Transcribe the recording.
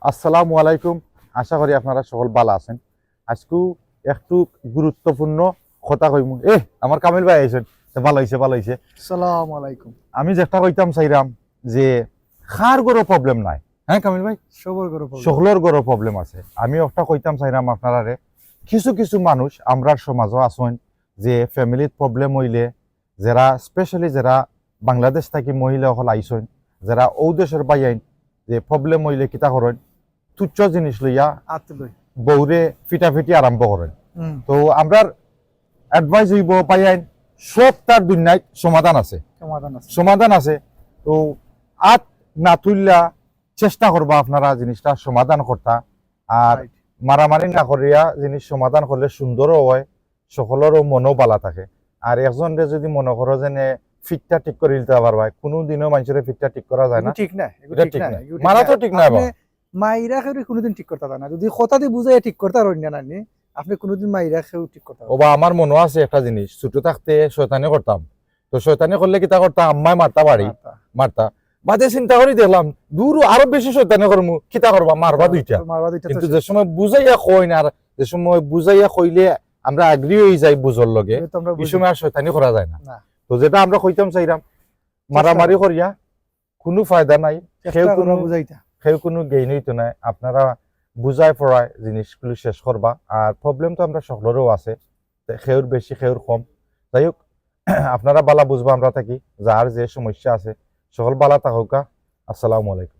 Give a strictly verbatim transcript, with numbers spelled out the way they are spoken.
আসসালামু আলাইকুম। আশা করি আপনারা সকল ভালা আছেন। আইজকু একটু গুরুত্বপূর্ণ কথা কইমু। এ, আমার কামিল ভাই আইছইন। তো ভালা অইছে, ভালা অইছে। আসসালামু আলাইকুম। আমি যেটা কইতাম চাইরাম যে কার ঘরো problem নাই, হ্যাঁ কামিল ভাই? সবর ঘরো problem। সকলর ঘরো problem আছে। আমি একটা কইতাম চাইরাম আপনারারে, কিছু কিছু মানুষ আমরার সমাজো আছইন যে family-ত problem অইলে, যেরা specially যেরা বাংলাদেশ থাকি মহিলা অকল আইছইন, যেরা অউ দেশর ভাইয়াইন, যে problem অইলে কিতা করইন, তুচ্ছ জিনিস লইয়া আত লই। বউরে ফিটাফিটি আরম্ভ করইন। হুম। তো আমরার advice অইবো ভাইয়াইন, সবতার দুনিয়াত সমাধান আছে। সমাধান আছে। সমাধান আছে। তো আত না তুললা চেষ্টা করবা আপনারা জিনিসটা সমাধান করতা। আর right। মারামারি না করিয়া জিনিস সমাধান করলে সুন্দরও অয়, সকলরও মনও ভালা থাকে। আর একজনরে যদি মনো করো যে নে ফিটটা ঠিক করি দিতা পারবা, কুনুদিনও মানষরে ফিটটা ঠিক করা যায় না। এগু ঠিক না, এগু এটা ঠিক ঠিক না, না। এগু ঠিক মারা না। তো ঠিক না, আপনে বাবা। মাইরা কেউরে কুনুদিন ঠিক করতা পারতা না। যদি কথা দি বুঝাইয়া ঠিক করতা পারইন না, নানি, আপনে কুনুদিন মাইরা কেউ ঠিক করতা পারতা না। ওবা, আমার মনো আছে একটা জিনিস, ছোট থাকতে শয়তানি করতাম। তো শয়তানি করলে কিতা করতা? আম্মায় মারতা বাড়ি, মারতা। মারতা। বাদে চিন্তা করি দেখলাম, দূর আরো বেশি শয়তানি করমু, কিতা করবা? মারবা দুইটা। মারবা দুইটা তো কিন্তু শেষ। যে সময় বুঝাইয়া কইন, আর যে সময় বুঝাইয়া কইলে আমরা agree অই যাই বুঝর লগে, এটা তো আমরা ই বুঝি। সময় আর শয়তানি করা যায় না। না। তো যেটা আমরা কইতাম চাইরাম, চেষ্টা মারামারি করা। করিয়া কুনু ফায়দা নাই, চেষ্টা কেউ করা কুনু, বুঝাইতা। কেউ কুনু gain অইতো নায়। আপনারা বুঝায় পড়ায় জিনিসগুলো শেষ করবা। আর problem তো আমরা সকলরও আছে, তে কেউর বেশি, কেউর কম। যাই হোক, আপনারা ভালা বুঝবা আমরা থাকি, যার যে সমস্যা আছে, সকল ভালা থাকউক্কা। আসসালামু আলাইকুম।